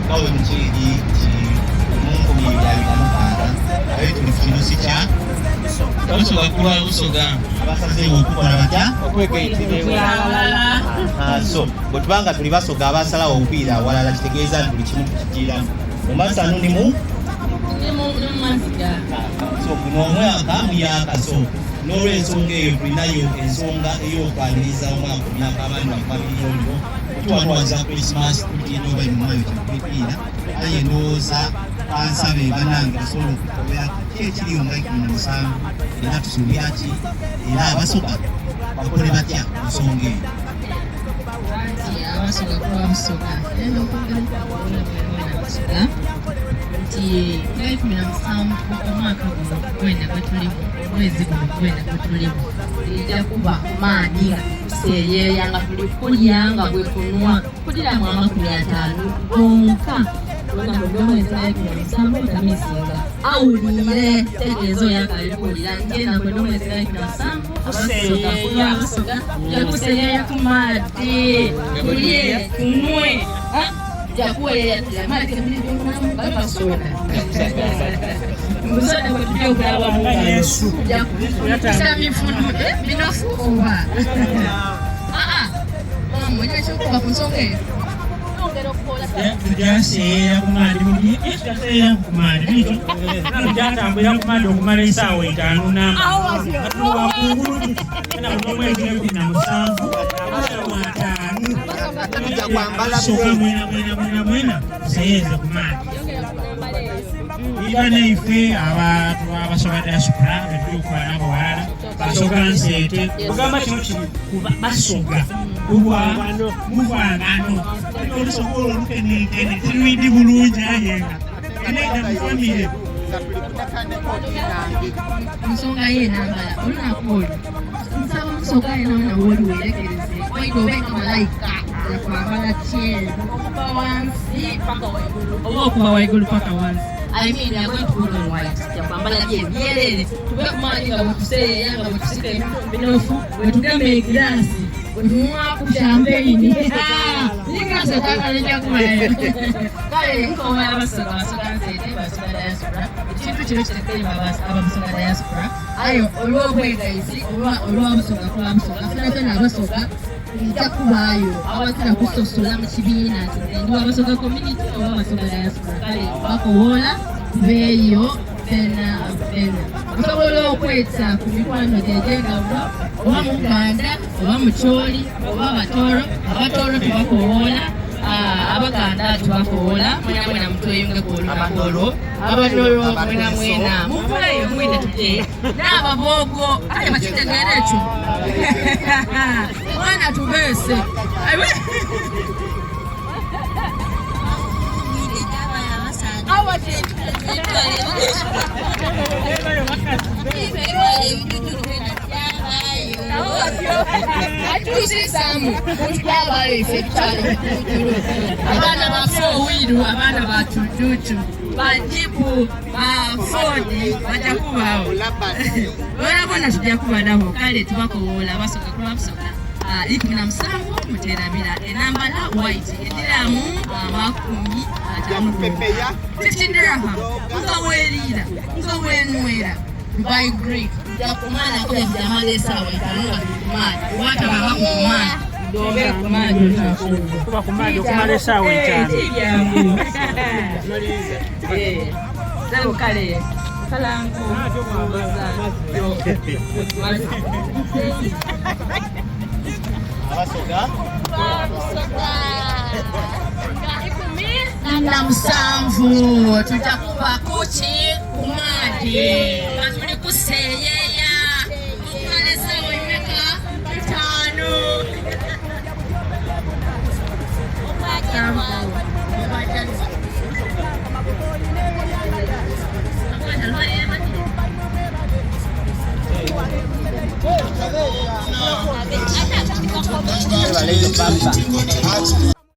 Nga bwe mukiidhi nti mu 2026 aye tuli ku kinusi kya Busoga kulwa Busoga. Abasazeegho okukola batya? Okwegaitira aghalala. So bwe tuba nga tuli Basoga abasalagho okwira aghalala kitegeeza nti buli kimu tukijiiramu mu masanhu ni mu. Ni mu maziga. So guno omwaka muyaaka so n'olwensonga eyo tulinayo ensonga ey'okwaniriza omwaka omuyaka abandi bakuba biriyoliro tuba tuwaza Christmas tutinda oba imwe mwayo kyakubipiira aye ndowooza kansabe banange basobola okukobera ki ekiriyo nga 17 era tusuubira ki era abasoga bakole batya ku nsonga eyo. Anti abasoga kuba busoga era n'okwongera okubakola bwebona abasoga nti nga 17 omwaka guno gwena gwetulimu omwezi guno gwena gwetulimu lijja kuba maani nga tuseeyeeya nga tuli kulya nga bwe kunwa kugiramu 50 gonka olunaku lw'omwezi nga 17 otamisinga awulire tegeeza oyo akali kuwulira nti enaku edh'omwezi nga 17 abasoga kulwa busoga yakuseeyeeya ku maadhi kulye kunwe Tujaseeyeeya ku maadhi buli tujaseeyeeya ku maadhi tujatambulira ku maadhi okumala esaawa itaanu namba nga tuli wakungulu tuti n'omwezi 17 amasaawa ataanu soka mwena mwena mwena mwena tuseyeeze ku maadhi banaife abantu abasoga diaspora betuli okuba nabo walala basoga nseete ogamba kino kiri kuba basoga kubwa muvangano olusoga olwo olukenenkene tirwidi bulungi aye nga eneida mu famire ensonga y'enambala olunaku olwo nsaba omusoga yenawona woli werekereze oida obe nga malayika yakwambala kyeru okuva wansi paka waigulu oba okuva waigulu paka wansi I mean, we are going to put on white. Yakwambala bye byerere tube kumaani nga bwetuseeyeeya nga bwetusika eminofu bwetugema egiraasi bwetunywa ku champagne igiraasi etagala kubayo kale nkoowa abasoga basoga nseete basoga diaspora ekintu kino kitekere abamusoga diaspora aye olw'obwegaisi oba olwabusoga kulwabusoga fena abasoga nja kubaayo awazira kusosola mu kibiina nti nze ndi wabasoga community oba abasoga diaspora kale bakowoola tubeeyo fena fena osobola okweta ku mikwano gye egy'endawulo oba mu Buganda oba mu Choli oba Abatoro Abatoro tubakowoola Abaganda tubakowoola mwena mwena mutweyungeko olunaku olwo Abatoro mwena mwena muveeyo mwine tuje n'ababoogo aye bakitegeera ekyo mwana tubeese abaana ba fowiru abaana ba tujuju bajibu ba fodi bajja kubaawo bonabona tujja kuba nabo kale tubakowoola basoka kuba busoka 17 muterabira enambala white ediramu 50 15 dirham nga weeriira nga weenywera Dubai Greek nja kumala kola jamala esaawa etaano nga tuli ku maadhi oba tababa ku maadhi ndobe ku maadhi kuba ku maadhi okumala esaawa etaano sebo kale kalangu Abasoga 17 tujja kuba kuki ku maadhi nga tuli kuseeyeeya okumala esaawa emeka etaano Baba.